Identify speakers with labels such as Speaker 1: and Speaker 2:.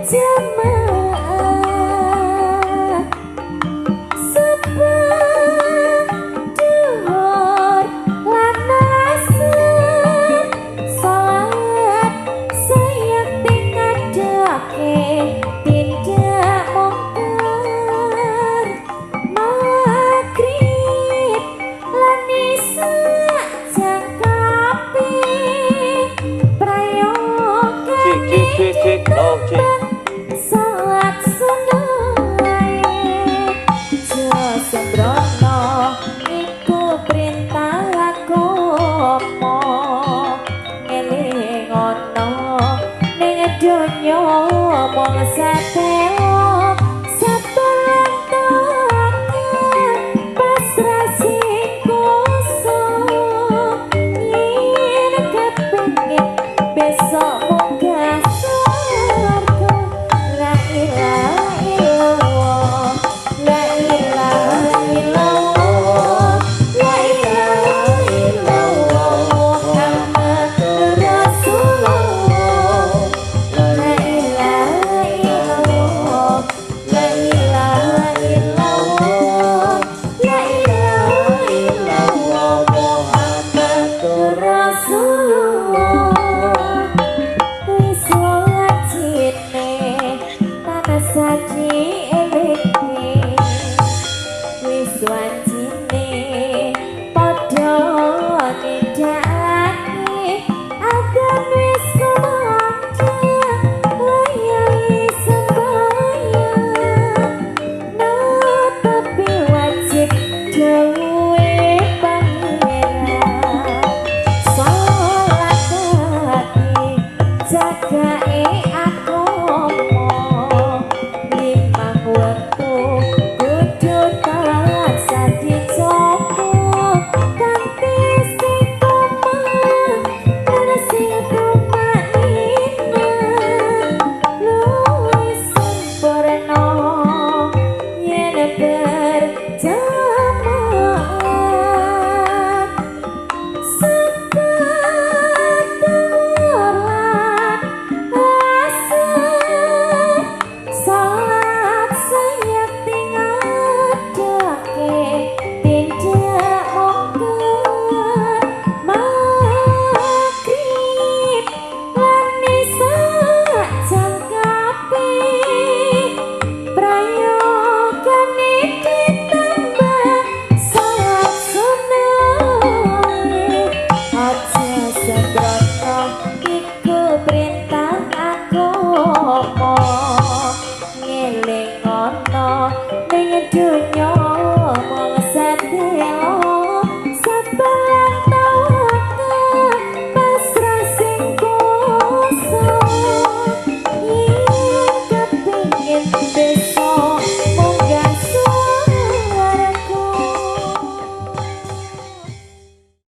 Speaker 1: Jamaah sebab duhur lan asar salat sayekti ngadake tindak mungkar maghrib lan isya jangkapi prayoga.
Speaker 2: Cik, cik, cik, cik. Oh, cik.
Speaker 1: Salat sunah aja sembrono iku perintah agama, ngelingono ning donya mung setelo sabar lan pasrah sing kuwasa yen kepengin besok munggah swarga. La ilaha illallah, la ilaha illallah, la ilaha illallah, Muhammadur Rasulullah. La ilaha illallah, la ilaha illallah, la ilaha illallah, Muhammadur Rasulullah. Wis wajine tansah.